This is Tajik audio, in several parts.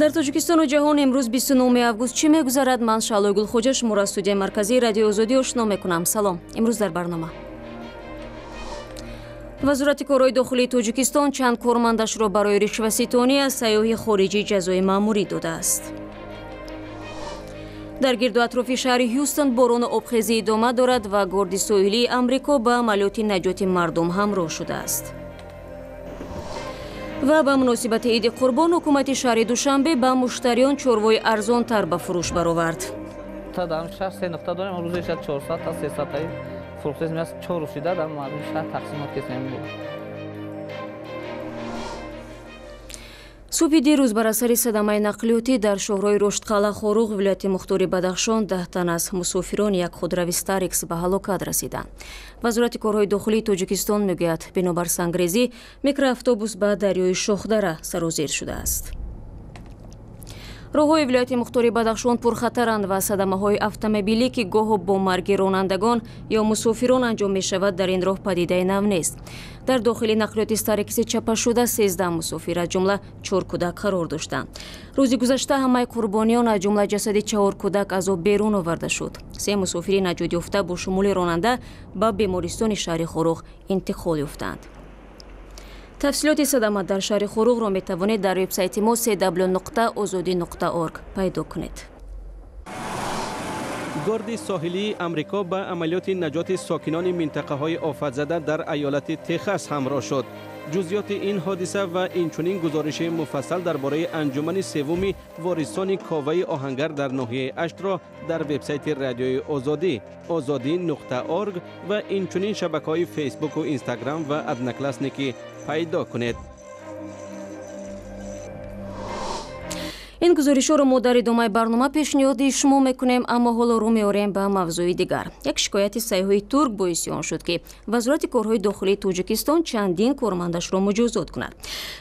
Дар Тоҷикистону ҷаҳон имрӯз 29 август чӣ мегузарад? Ман Шаълои Гулхоҷа шуморо аз студияи марказии Радиои Озодӣ ошно мекунам. Салом. Имрӯз дар барнома. Вазорати корҳои дохилии Тоҷикистон чанд кормандашро барои ришваситонӣ аз сайёҳи хориҷӣ ҷазои маъмурӣ додааст. Дар гирду атрофи шаҳри Ҳюстон борону обхезӣ идома дорад ва горди соҳилии Амрико ба амалиёти наҷоти мардум ҳамроҳ шудааст. Ва ба муносибати Иди Қурбон ҳукумати шаҳри Душанбе ба муштариён чорвои арзонтар ба фурӯш баровард. Субҳи дирӯз бар асари садамаи нақлиётӣ дар шоҳрои Рӯштқалъа Хоруғ вилояти мухтори Бадахшон 10 тан аз мусофирон як худрави Старикс ба ҳалокат расиданд. Вазорати корҳои дохилии Тоҷикистон мегӯяд, бинобар сангрезӣ микроавтобус ба дарёи Шохдара сарозер шудааст. Роҳҳои вилояти мухтори Бадахшон пурхатаранд ва садамаҳои автомобилӣ, ки гоҳо бо марги ронандагон ё мусофирон анҷом мешавад, дар ин роҳ падидаи нав нест. Дар дохили нақлиёти Старикси чапашуда 13 мусофир, аз ҷумла 4 кӯдак қарор доштанд. Рӯзи гузашта ҳамаи қурбониён, аз ҷумла ҷасади 4 кӯдак, аз об берун оварда шуд. 3 мусофири наҷотёфта бо шумули ронанда ба бемористони шаҳри Хоруғ интиқол ёфтанд. Тафсилоти садама дар шаҳри Хоруғро метавонед дар вебсайти мо cw.ozodi.org пайдо кунед. Горди соҳилии Амрико ба амалиёти наҷоти сокинони минтақаҳои офатзада дар айолати Техас ҳамроҳ шуд. Ҷузъиёти ин ҳодиса ва инчунин гузориши муфассал дар бораи анҷумани севуми ворисони коваи оҳангар дар ноҳияи Аштро дар вебсайти Радиои Озодӣ ozodi.org ва инчунин шабакаҳои Фейсбуку Инстаграм ва Одноклассники пайдо кунед. Ин гузоришҳоро мо дар идомаи барнома пешниҳоди шумо мекунем, аммо ҳоло рӯ меорем ба мавзӯи дигар. Як шикояти сайёҳи турк боиси он шуд, ки Вазорати корҳои дохилии Тоҷикистон чандин кормандашро муҷозот кунад.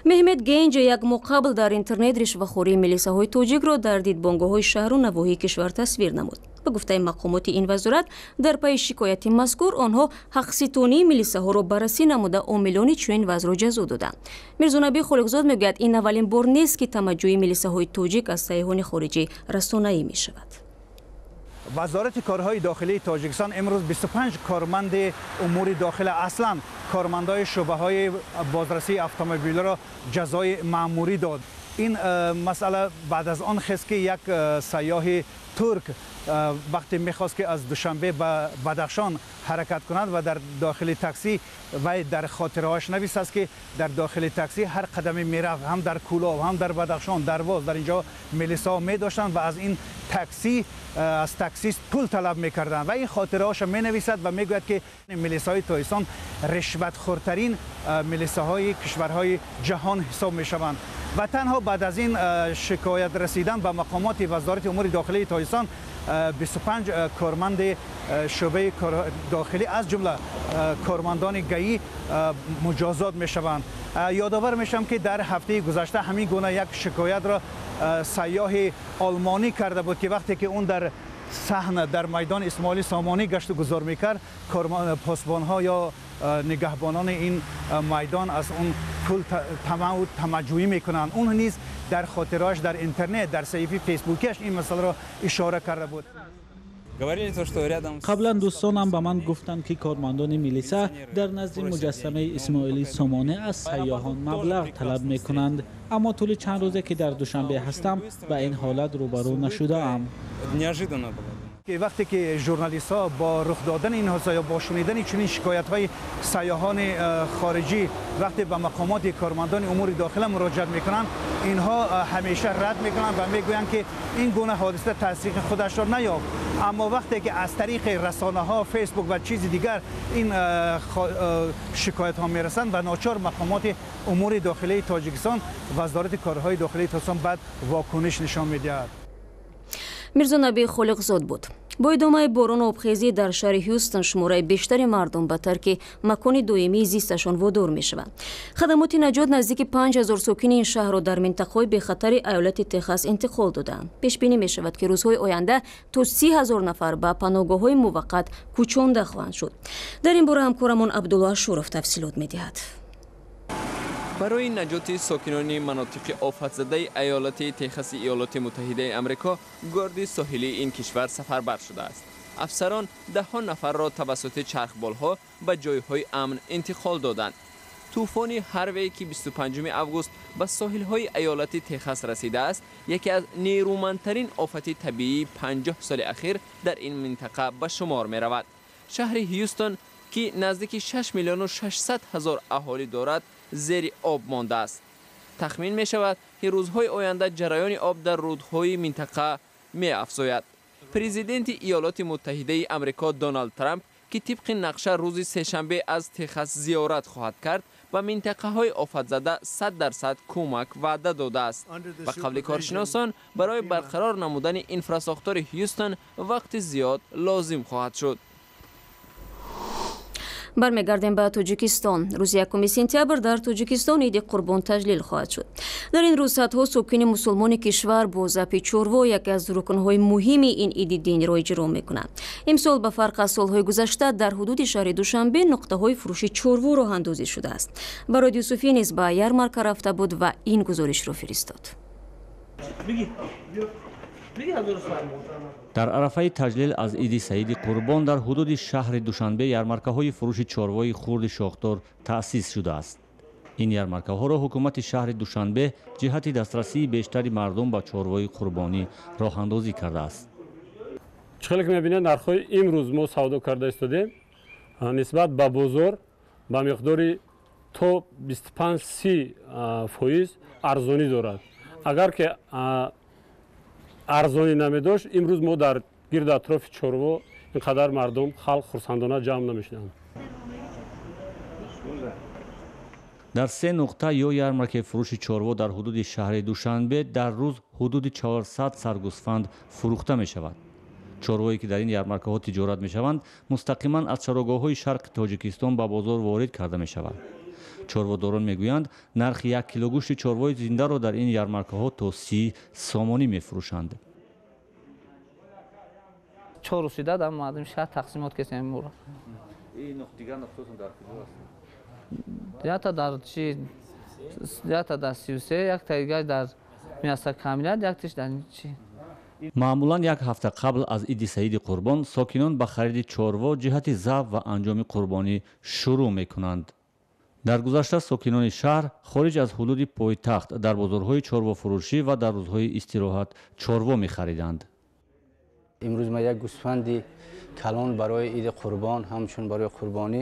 Меҳмед Генҷ як моҳ қабл дар интернет ришвахории милисаҳои тоҷикро дар дидбонгоҳҳои шаҳру навоҳии кишвар тасвир намуд. Ба гуфтаи мақомоти ин вазорат, дар пайи шикояти мазкур онҳо ҳақситонии милисаҳоро баррасӣ намуда омилони чунин вазъро ҷазо доданд. Мирзонаби Холиқзод мегӯяд, ин аввалин бор нест, ки тамаҷҷӯи милисаҳои тоҷик аз сайёҳони хориҷӣ расонаӣ мешавад. Вазорати корҳои дохилии Тоҷикистон имрӯз 25 корманди умури дохила, аслан кормандои шӯъбаҳои бозрасии автомобилро ҷазои маъмурӣ дод. Ин масъала баъд аз он хест, ки як сайёҳи турк вақте мехост, ки аз Душанбе ба Бадахшон ҳаракат кунад ва дар дохили такси, вай дар хотираҳояш нависааст, ки дар дохили такси ҳар қадаме мерафт, ҳам дар Кӯлоб, ҳам дар Бадахшон, Дарвоз, дар инҷо милисаҳо медоштанд ва аз ин такси, аз таксист пул талаб мекарданд. Ва ин хотираҳояшро менависад ва мегӯяд, ки милисаҳои Тоҷикистон ришватхӯртарин милисаҳои кишварҳои ҷаҳон ҳисоб мешаванд. Ва танҳо баъд аз ин шикоят расидан ба мақомоти Вазорати умури дохилии Тоҷикистон 25 корманди шӯъбаи дохилӣ, аз ҷумла кормандони ГАИ, муҷозот мешаванд. Ёдовар мешавам, ки дар ҳафтаи гузашта ҳамин гуна як шикоятро сайёҳи олмонӣ карда буд, ки вақте ки он дар саҳна дар майдони Исмоили Сомонӣ гашту гузор мекард, посбонҳо ё нигаҳбонони ин майдон аз он пул тамаъу тамаҷҷӯӣ мекунанд. Он низ дар хотираҳояш дар интернет, дар саҳифаи фейсбукиаш ин масъаларо ишора карда буд. Қаблан дӯстонам ба ман гуфтанд, ки кормандони милиса дар назди муҷассамаи Исмоили Сомонӣ аз сайёҳон маблағ талаб мекунанд, аммо тӯли чанд рӯзе, ки дар Душанбе ҳастам, ба ин ҳолат рӯбарӯ нашудаам. Вақте ки журналистҳо бо рух додани ин ҳодиса ё бо шунидани чунин шикоятҳои сайёҳони хориҷӣ вақте ба мақомоти кормандони умури дохила муроҷиат мекунанд, инҳо ҳамеша рад мекунанд ва мегӯянд, ки ин гуна ҳодиса тасдиқи худашро наёфт. Аммо вақте ки аз тариқи расонаҳо, Фейсбук ва чизи дигар ин шикоятҳо мерасанд ва ночор мақомоти умури дохилии Тоҷикистон, Вазорати корҳои дохилии Тоҷикистон баъд вокуниш нишон медиҳад. Мирзонаби Холиқзод буд. Бо идомаи борону обхезӣ дар шаҳри Ҳюстон шумораи бештари мардум ба тарки макони доимии зисташон водор мешаванд. Хадамоти наҷот наздики 5000 сокини ин шаҳрро дар минтақаҳои бехатари айолати Техас интиқол доданд. Пешбинӣ мешавад, ки рӯзҳои оянда то 30 000 нафар ба паноҳгоҳҳои муваққат кӯчонда хоҳанд шуд. Дар ин бора ҳамкорамон Абдулло Ашуров тафсилот медиҳад. Барои наҷоти сокинони манотиқи офатзадаи айолати Техаси Иёлоти Муттаҳидаи Амрико гарди соҳилии ин кишвар сафарбар шудааст. Афсарон даҳҳо нафарро тавассути чархболҳо ба ҷойҳои амн интиқол доданд. Тӯфони Ҳарвей, ки 25 август ба соҳилҳои айолати Техас расидааст, яке аз нерӯмандтарин офати табиии 50 соли ахир дар ин минтақа ба шумор меравад. Шаҳри Ҳюстон, ки наздики 6 миллиону 600 ҳазор аҳолӣ дорад, зери об мондааст. Тахмин мешавад, ки рӯзҳои оянда ҷараёни об дар рӯдҳои минтақа меафзояд. Президенти Иёлоти Муттаҳидаи Амрико Доналд Трамп, ки тибқи нақша рӯзи сешанбе аз Техас зиёрат хоҳад кард, ба минтақаҳои офатзада 100% кӯмак ваъда додааст. Ба қавли коршиносон, барои барқарор намудани инфрасохтори Ҳюстон вақти зиёд лозим хоҳад шуд. Бармегардем ба Тоҷикистон. Рӯзи 1 сентябр дар Тоҷикистон иди Қурбон таҷлил хоҳад шуд. Дар ин рӯз садҳо сокини мусулмони кишвар бо забҳи чорво яке аз рукнҳои муҳими ин иди динро иҷро мекунанд. Имсол ба фарқ аз солҳои гузашта дар ҳудуди шаҳри Душанбе нуқтаҳои фурӯши чорво роҳандозӣ шудааст. Барод Юсуфӣ низ ба ярмарка рафта буд ва ин гузоришро фиристод. Дар арафаи таҷлил аз иди Саиди Қурбон дар ҳудуди шаҳри Душанбе ярмаркаҳои фурӯши чорвои хурди шохдор таъсис шудааст. Ин ярмаркаҳоро ҳукумати шаҳри Душанбе ҷиҳати дастрасии бештари мардум ба чорвои қурбонӣ роҳандозӣ кардааст. Чӣ хеле ки мебинед, нархҳои имрӯз мо савдо карда истодем нисбат ба бозор ба миқдори то 25-30% арзонӣ дорад. Агар ки арзонӣ намедошт, имрӯз мо дар гирди атрофи чорво ин қадар мардум, халқ хурсандона ҷамъ намешуданд. Дар се нуқта ё ярмаркаи фурӯши чорво дар ҳудуди шаҳри Душанбе дар рӯз ҳудуди 400 саргӯсфанд фурӯхта мешавад. Чорвое ки дар ин ярмаркаҳо тиҷорат мешаванд, мустақиман аз чарогоҳҳои шарқи Тоҷикистон ба бозор ворид карда мешавад. Чорводорон мегӯянд, нархи 1 кило гӯшти чорвои зиндаро дар ин ярмаркаҳо то 30 сомонӣ мефурӯшанд. Чору сида дар мардуми шаҳр тақсимот кесем муро. Дигар нуқтаҳотон дар куҷо аст? Якта дар чи, якта дар 33, якта дигар дар миаса камилят, яктиш дар чи. Маъмулан як ҳафта қабл аз иди Саиди Қурбон сокинон ба хариди чорво ҷиҳати забҳ ва анҷоми қурбонӣ шурӯъ мекунанд. Дар гузашта сокинони шаҳр хориҷ аз ҳудуди пойтахт дар бозорҳои чорвофурӯшӣ ва дар рӯзҳои истироҳат чорво мехариданд. Имрӯз ман як гӯсфанди калон барои иди Қурбон, ҳамчун барои қурбонӣ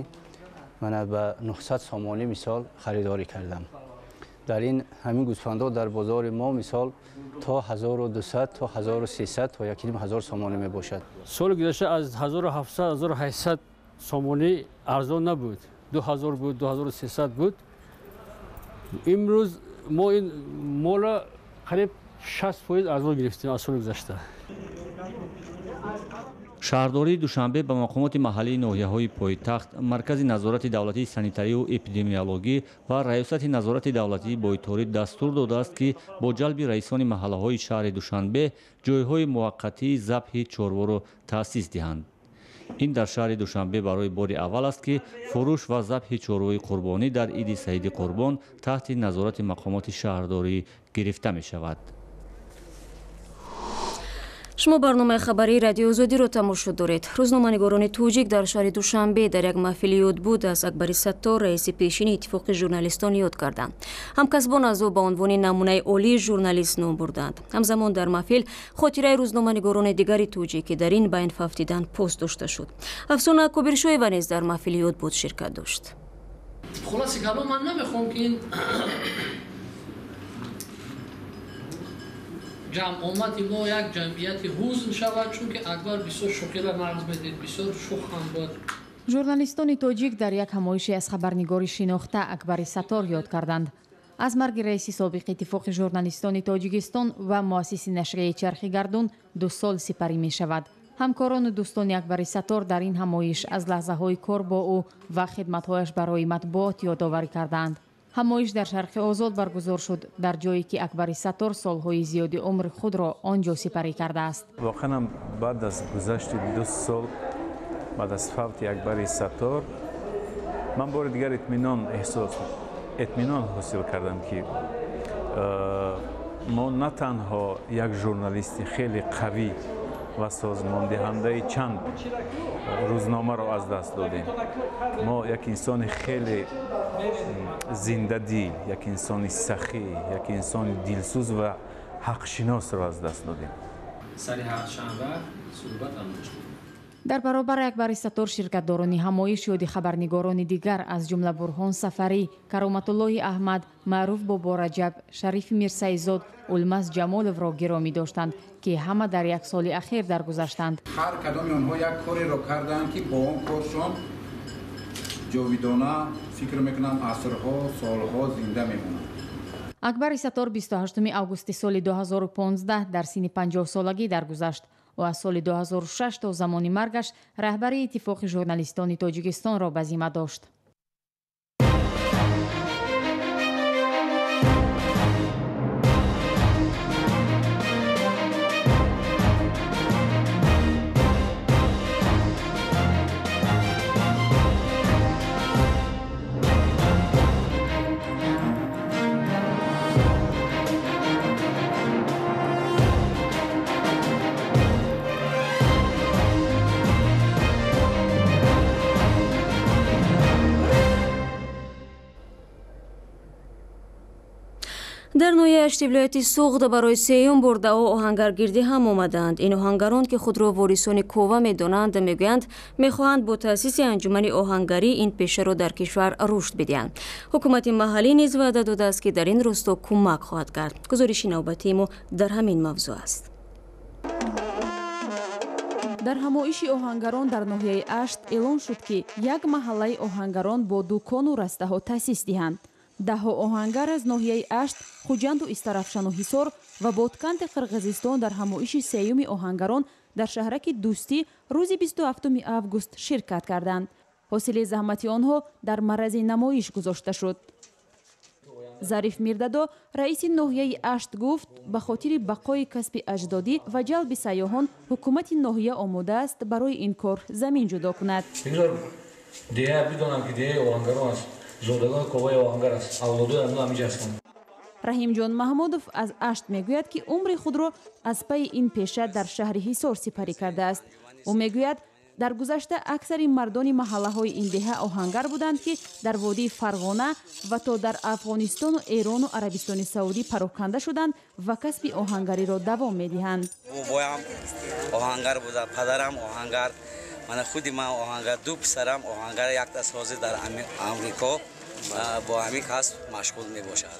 ман ба 900 сомонӣ мисол харидорӣ кардам. Дар ин ҳамин гӯсфандҳо дар бозори мо мисол то 1200 то 1300 то 1500 сомонӣ мебошад. Соли гузашта аз 1700 1800 сомонӣ арзон набуд. 2000 буд, 2300 буд. Имрӯз мо ин молро қариб 60% арзон гирифтем аз соли гузашта. Шаҳрдории Душанбе ба мақомоти маҳаллии ноҳияҳои пойтахт, Маркази назорати давлатии санитарию эпидемиологӣ ва Раёсати назорати давлатии бойторӣ дастур додааст, ки бо ҷалби раисони маҳаллаҳои шаҳри Душанбе ҷойҳои муваққатии забҳи чорворо таъсис диҳанд. Ин дар шаҳри Душанбе барои бори аввал аст, ки фурӯш ва забҳи чорвои қурбонӣ дар иди Саиди Қурбон таҳти назорати мақомоти шаҳрдорӣ гирифта мешавад. Шумо барномаи хабарии Радиои Озодиро тамошо доред. Рӯзноманигорони тоҷик дар шаҳри Душанбе дар як маҳфили ёдбуд аз Акбари Саттор, раиси пешини Иттифоқи журналистон, ёд карданд. Ҳамкасбон аз ӯ ба унвони намунаи олии журналист ном бурданд. Ҳамзамон дар маҳфил хотираи рӯзноманигорони дигари тоҷик, ки дар ин байн фавтидан, пост дошта шуд. Афсона Кобиршоева низ дар маҳфили ёдбуд ширкат дошт. Хулоси калом, ман намехоҳам, ки ин ҷамъомади мо як ҷамъияти ҳузн шавад, чунки Акбар бисёр шӯхиро нағз медид, бисёр шӯх ҳам буд. Журналистони тоҷик дар як ҳамоиши аз хабарнигори шинохта Акбари Саттор ёд карданд. Аз марги раиси собиқи Иттифоқи журналистони Тоҷикистон ва муассиси нашрияи Чархи Гардун 2 сол сипарӣ мешавад. Ҳамкорону дӯстони Акбари Саттор дар ин ҳамоиш аз лаҳзаҳои кор бо ӯ ва хидматҳояш барои матбуот ёдоварӣ карданд. Ҳамоиш дар Шарқи Озод баргузор шуд, дар ҷое ки Акбари Саттор солҳои зиёди умри худро он ҷо сипарӣ кардааст. Воқеан баъд аз гузашти 2 сол баъд аз фавти Акбари Саттор ман бори дигар итминон итминон ҳосил кардам, ки мо на танҳо як журналисти хеле қавӣ ва созмондиҳандаи чанд рӯзномаро аз даст додем, мо як инсони хеле зиндадил, як инсони сахӣ, як инсони дилсӯз ва ҳақшиносро аз даст додем. Сари ҳар чанд вақт суҳбатам доштем. Дар баробари Акбари Саттор ширкатдорони ҳамоиш ёди хабарнигорони дигар, аз ҷумла Бурҳон Сафарӣ, Кароматуллоҳи Аҳмад, Маъруф Бобораҷаб, Шарифи Мирсаидзод, Улмас Ҷамоловро гиромӣ доштанд, ки ҳама дар як соли ахир даргузаштанд. Ҳар кадоми онҳо як кореро карданд, ки бо он коршон ҷовидона, фикр мекунам, асрҳо, солҳо зинда мемонанд. Акбари Саттор 28 августи соли 2015 дар синни 50-солагӣ даргузашт. Ӯ аз соли 2006 то замони маргаш раҳбари Иттифоқи журналистони Тоҷикистонро ба зимма дошт. Дар ноҳияи Ашти вилояти Суғд барои сеюм бор даҳо оҳангар гирди ҳам омаданд. Ин оҳангарон, ки худро ворисони Кова медонанд, мегӯянд, мехоҳанд бо таъсиси анҷумани оҳангарӣ ин пешаро дар кишвар рушд бидиҳанд. Ҳукумати маҳаллӣ низ ваъда додааст, ки дар ин росто кӯмак хоҳад кард. Гузориши навбатии мо дар ҳамин мавзӯъ аст. Дар ҳамоиши оҳангарон дар ноҳияи Ашт эълон шуд, ки як маҳаллаи оҳангарон бо дукону растаҳо таъсис диҳанд. Даҳҳо оҳангар аз ноҳияи Ашт, Хуҷанду Истарафшану Ҳисор ва Ботканти Қирғизистон дар ҳамоиши сеюми оҳангарон дар шаҳраки Дӯстӣ рӯзи 27 август ширкат карданд. Ҳосили заҳмати онҳо дар маррази намоиш гузошта шуд. Зариф Мирдадо, раиси ноҳияи Ашт, гуфт, ба хотири бақои касби аҷдодӣ ва ҷалби сайёҳон ҳукумати ноҳия омода аст барои ин кор замин ҷудо кунад. Деҳа бидонам, ки деҳаи оҳангарон аст, зодагони Коваи оҳангар аст, авлодои амно ҳамиҷа ҳастанд. Раҳимҷон Маҳмудов аз Ашт мегӯяд, ки умри худро аз пайи ин пеша дар шаҳри Ҳисор сипарӣ кардааст. Ӯ мегӯяд, дар гузашта аксари мардони маҳаллаҳои ин деҳа оҳангар буданд, ки дар водии Фарғона ва то дар Афғонистону Эрону Арабистони Саудӣ пароканда шуданд ва касби оҳангариро давом медиҳанд. Бобоям оҳангар буда, падарам оҳангар, мана худи ман оҳангар, ду писарам оҳангар, яктас ҳозир дар Амрико бо ҳамин касб машғул мебошад.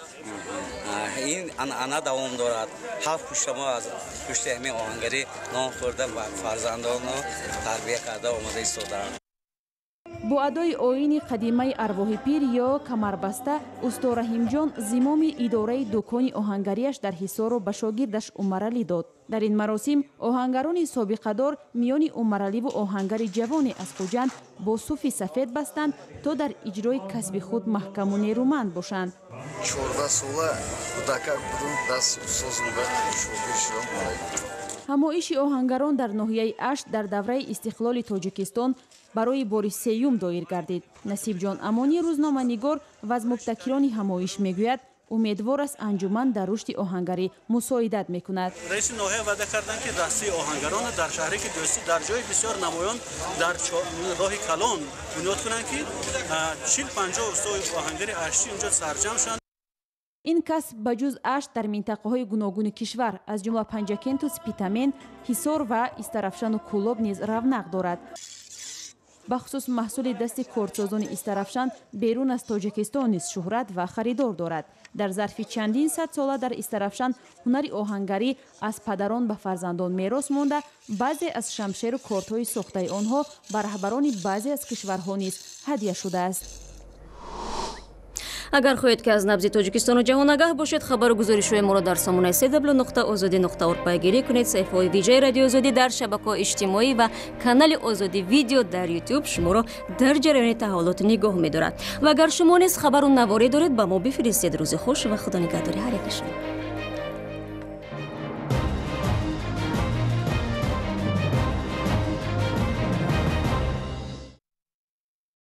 Ин анъана давом дорад. Ҳафт пушта мо аз пушти ҳамин оҳангарӣ нон хӯрда ва фарзандонро тарбия карда омода истодаанд. Бо адои оини қадимаи арвоҳи пир ё камарбаста, усто Раҳимҷон зимоми идораи дукони оҳангарияш дар Ҳисорро ба шогирдаш Умаралӣ дод. Дар ин маросим оҳангарони собиқадор миёни Умараливу оҳангари ҷавоне аз Хуҷанд бо суфи сафед бастанд, то дар иҷрои касби худ маҳкаму нерӯманд бошанд. 14 сола кӯдакак будум, даст устозумга шогирд шудам. Ҳамоиши оҳангарон дар ноҳияи Ашт дар давраи истиқлоли Тоҷикистон барои бори сеюм доир гардид. Насибҷон Амонӣ, рӯзноманигор ва аз мубтакирони ҳамоиш, мегӯяд, умедвор аст, анҷуман дар рушди оҳангарӣ мусоидат мекунад. Раиси ноҳия ваъда карданд, ки дастаи оҳангаронро дар шаҳраки Дӯстӣ дар ҷои бисёр намоён дар роҳи калон бунёд кунанд, ки 40-50 устои оҳангари аштӣ унҷо сарҷамъ шаванд. Ин касб ба ҷуз Ашт дар минтақаҳои гуногуни кишвар, аз ҷумла Панҷакенту Спитамен, Ҳисор ва Истарафшану Кӯлоб низ равнақ дорад. Бахусус маҳсули дасти кордсозони Истарафшан берун аз Тоҷикистон низ шӯҳрат ва харидор дорад. Дар зарфи чандин сад сола дар Истарафшан ҳунари оҳангарӣ аз падарон ба фарзандон мерос монда, баъзе аз шамшеру кордҳои сохтаи онҳо ба раҳбарони баъзе аз кишварҳо низ ҳадя шудааст. Агар хоҳед, ки аз набзи Тоҷикистону ҷаҳон агаҳ бошед, хабару гузоришҳои моро дар сомонаи cw.ozodi.org пайгирӣ кунед. Саҳифаҳои вижаи Радиои Озодӣ дар шабакаҳои иҷтимоӣ ва канали Озодӣ Видео дар Ютуб шуморо дар ҷараёни таҳаввулот нигоҳ медорад. Ва агар шумо низ хабару наворе доред, ба мо бифиристед. Рӯзи хуш ва худо нигаҳдори ҳар яки шумо.